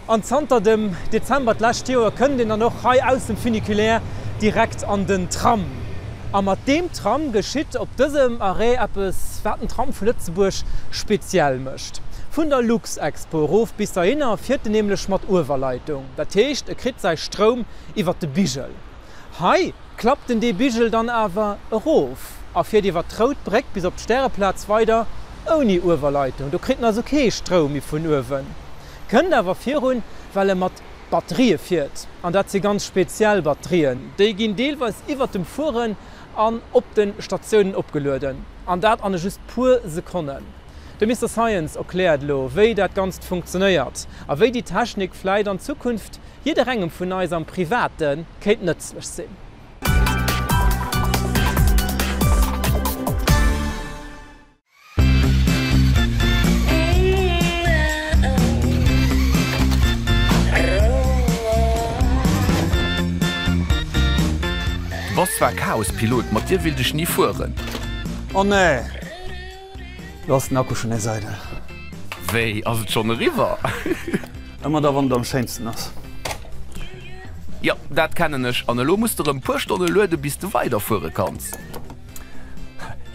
An zanter dem Dezember d'lescht Joer kënnt een dann och hei aus dem Funiculaire direkt an den Tram. A mat deem Tram geschitt op dësem Arrêt eppes, wat den Tram vu Lëtzebuerg speziell mécht. Vun der Luxexpo erof bis heihinner fiert en nämlech mat Uewerleitung. Dat heescht, e kritt säi Stroum iwwer de Bigel. Hei klappt en dee Bigel dann awer erof a fiert iwwer d'Rout Bréck bis op d'Stäreplaz weider ouni Uewerleitung. Do kritt en also kee Stroum méi vun uewen. Kënnt awer virun, well e mat Batterië fiert. An dat si ganz speziell Batterien. Déi ginn deelweis iwwert dem Fueren an op de Statiounen opgelueden. An dat an just puer Sekonnen. De Mister Science erkläert elo, wéi dat Ganzt funktionéiert a wéi déi Technik vläit an Zukunft jidderengem vun eis am Private kéint nëtzlech sinn. Du bass zwar Chaospilot, mat dir willt ech ni fueren. Oh nee, lo ass den Akku schon nees eidel. Wéi, ass et schon eriwwer? Ëmmer da wann et am schéinsten ass. Jo, dat kennen ech. An elo muss de rëm puer Stonne luede bis de weiderfuere kanns.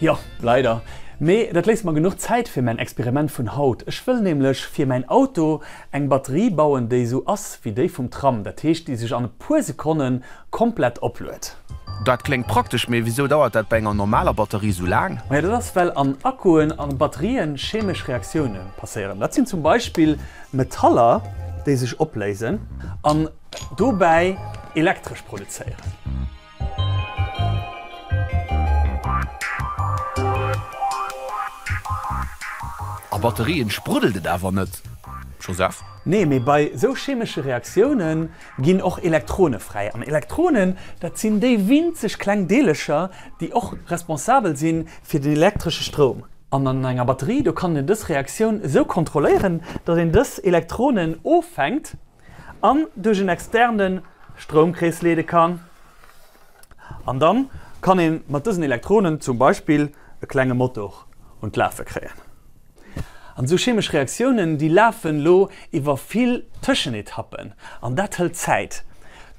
Jo, leider. Mee dat léisst mer genuch Zäit fir mäin Experiment vun haut. Ech wëll nämlech fir mäin Auto eng Batterie bauen, déi esou ass wéi déi vum Tram, dat heescht déi sech an e puer Sekonne komplett opluet. Dat kléngt praktesch, mee wisou dauert dat bei enger normaler Batterie sou laang? Majo, dat ass well an Akkuen a Batterien chemesch Reaktioune passéieren. Dat sinn zum Beispill Metaller, déi sech opléisen an dobäi Elektresch produzéieren. A Batterien spruddelt et awer net, Joseph? Nee, mee bei sou chemesche Reaktioune ginn och Elektrone fräi. An Elektronen, dat sinn déi winzeg kleng Deelecher, déi och responsabel si fir den elektresche Stroum. An an enger Batterie, do kann een dës Reaktioun esou kontrolléieren, datt een dës Elektronen offänkt an duerch en externe Stroumkrees leede kann. An dann kann een mat dësen Elektronen zum Beispill e klenge Motor un d'Lafe kréien. An esou chemesch Reaktiounen, déi lafen lo iwwer vill Tëschenetappen an dat hëlt Zäit.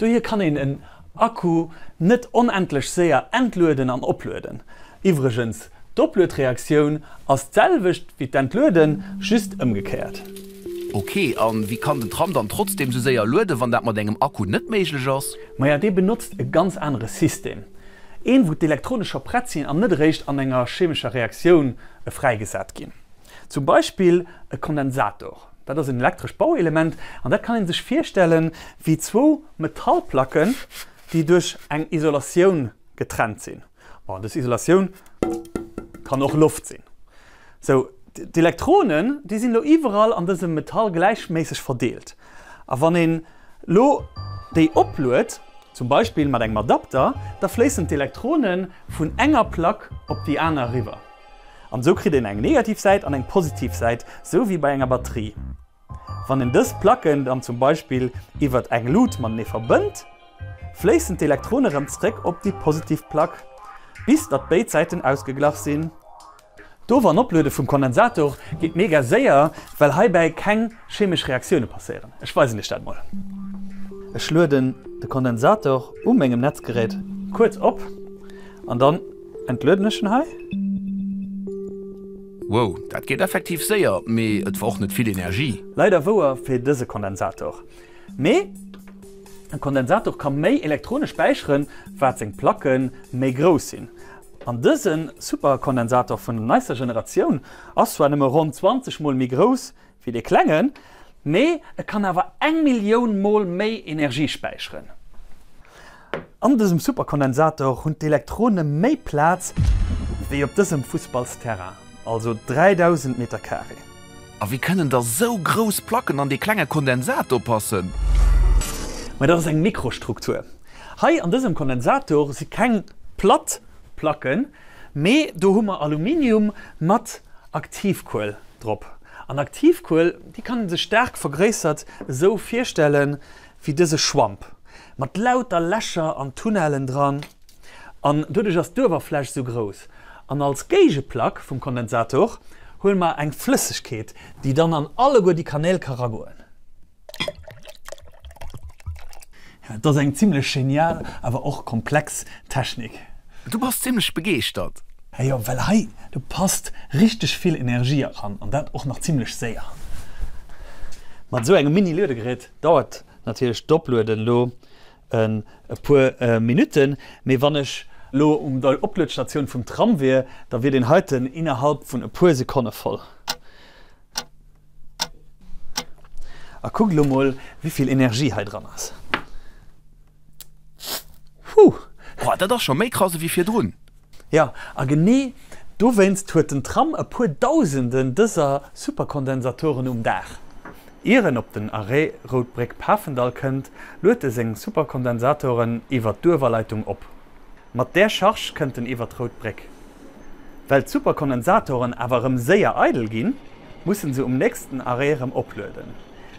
Dohier kann een en Akku net onendlech séier entlueden an oplueden. Iwwregens, d'Opluedreaktioun ass d'selwecht wéi d'Entlueden, just ëmgekéiert. Ok, an wéi kann den Tram dann trotzdem sou séier lueden, wann dat mat engem Akku net méiglech ass? Maja, dee benotzt e ganz anere System. Een, wou d'Elektrone scho prett sinn an net eréischt an enger chemescher Reaktioun fräigesat ginn. Zum Beispill e Kondensator. Dat ass en elektrescht Bauelement an dat kann ee sech virstelle wéi zwou Metallplacken, déi duerch eng Isolatioun getrennt sinn. Bon, dës Isolatioun kann och Loft sinn. Sou, d'Elektronen, déi sinn elo iwwerall an dësem Metall gläichméisseg verdeelt. A wann een elo déi opluet, zum Beispill mat engem Adapter, da fléissen d'Elektrone vun enger Plack op déi aner eriwwer. An esou kritt een eng negativ Säit an eng positiv Säit, sou wéi bei enger Batterie. Wann een dës Placken dann zum Beispill iwwert eng Lut matenee verbënnt, fléissen d'Elektrone rëm zréck op déi positiv Plack, bis datt béid Säiten ausgeglach sinn. D'Of an Opluede vum Kondensator geet mega séier, well heibäi keng chemesch Reaktioune passéieren. Ech weisen iech dat mol. Ech lueden de Kondensator u mengem Netzgerät kuerz op an dann entlueden ech en hei. Wow, dat geet effektiv séier, mee et war och net vill Energie. Leider wouer fir dëse Kondensator. Mee e Kondensator ka méi Elektrone späicheren, wat seng Placke méi grouss sinn. An dëse Superkondensator vun der neister Generatioun ass zwar nëmme ronn 20 mol méi grouss wéi dee klengen, mee e kann awer eng Millioun mol méi Energie späicheren. An dësem Superkondensator hunn d'Elektrone méi Plaz wéi op dësem Fussballsterrain, also 3000 Meter carré. A wéi kënnen da sou grouss Placken an dee klenge Kondensator passen? Mä dat ass eng Mikrostruktur. Hei an dësem Kondensator si keng platt Placken, Mee do hu mer Aluminium mat Aktivkuel drop. An Aktivkuel, déi kann ee sech staark vergréissert esou virstelle wéi dëse Schwamp, mat lauter Lächer an Tunnellen dran. An doduerch ass d'Uewerfläch esou grouss. An als Géigeplack vum Kondensator huele mer eng Flëssegkeet, déi dann an alleguer déi Kanäl ka ragoen. Et ass eng zimlech genial, awer och komplex Technik. Du bass zimlech begeeschtert. Jo, well hei do passt richteg vill Energie eran an dat och nach zimlech séier. Mat esou engem Mini-Luedegerät dauert natierlech d'Oplueden elo e puer Minutten, mee wann ech elo um der Opluedstatioun vum Tram wier, da wier deen heiten innerhalb vun e puer Sekonne voll. A kuckt elo mol wéivill Energie hei dran ass. Huh! Boah, dat ass scho méi krass ewéi virdrun. Jo, a genee dowéinst huet den Tram e puer Dausenden dëser Superkondensatoren um Daach. Ier en op den Arrêt Rout Bréck-Pafendall kënnt, luet e seng Superkondensatoren iwwer d'Uewerleitung op. Mat där Charge kënnt en iwwer d'Rout Bréck. Well d'Superkondensatoren awer erëm séier eidel ginn, musse se um nächsten Arrêt erëm oplueden.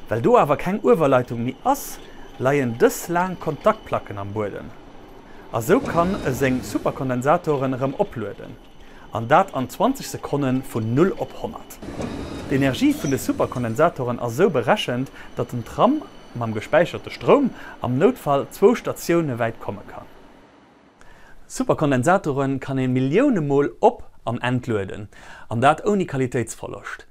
Well do awer keng Uewerleitung méi ass, leien dës laang Kontaktplacken am Buedem. A sou kann e seng Superkondensatoren erëm oplueden, an dat an 20 Sekonne vun 0 op 100. D'Energie vun de Superkondensatoren ass sou berechent, datt den Tram mam gespäicherte Stroum am Noutfall zwou Statioune wäit komme kann. Superkondensatore kann ee Millioune Mol op an entlueden, an dat ouni Qualitéitsverloscht.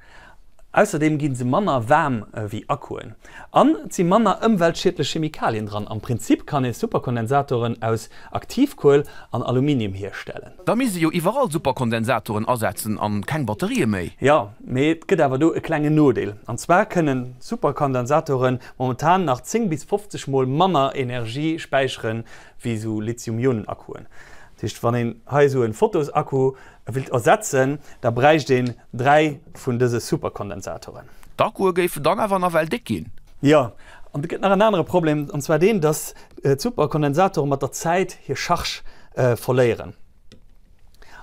Ausserdeem gi se manner waarm wéi Akkuen. An et si manner ëmweltschiedlech Chemikalien dran. Am Prinzip kann ee Superkondensatoren aus Aktivkuel an Aluminium hierstellen. Da misst ee jo iwwerall Superkondensatoren asetzen an keng Batterië méi. Jo, mee et gëtt awer do e klengen Nodeel. An zwar kënnen Superkondensatoren momentan nach 10 bis 50 mol manner Energie späicheren wéi esou Lithium-Ionen-Akkuen. Dat heescht, wann een hei esou e Fotosakku wéilt ersetzen, da bräicht een 3 vun dëse Superkondensatoren. D'Akkue géifen dann awer nawell déck ginn. Jo, an et gëtt nach en anere Problem, an zwar deen, dass d'Superkondensatore mat der Zäit hir Charge verléieren.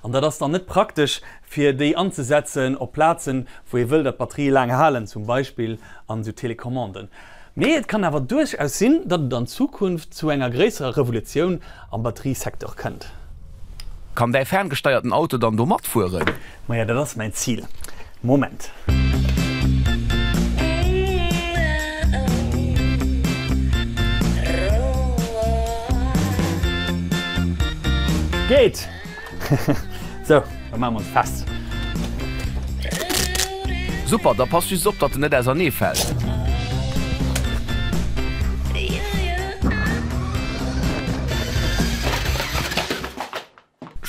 An dat ass dann net praktesch, fir déi anzesetzen op Plazen, wou ee wëll, datt d'Batterië laang halen, zum Beispill an esou Telecommanden. Mee et kann awer duerchaus sinn, datt et an Zukunft zu enger gréisserer Revolutioun am Batteriesecteur kënnt. Kann däi ferngesteierten Auto dann do matfueren? Maja, dat ass mäin Zil. Moment. Geet! Sou, da maache mer ons fest. Super, da pass just op, datt en net ausernee fält.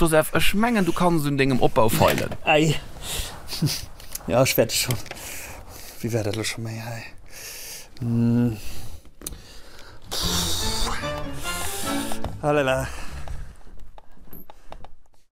Joseph, ech mengen du kanns un dengem Opbau feilen. Ei, jo ech wäerte schon. Wéi war dat elo scho méi hei? Oh là là.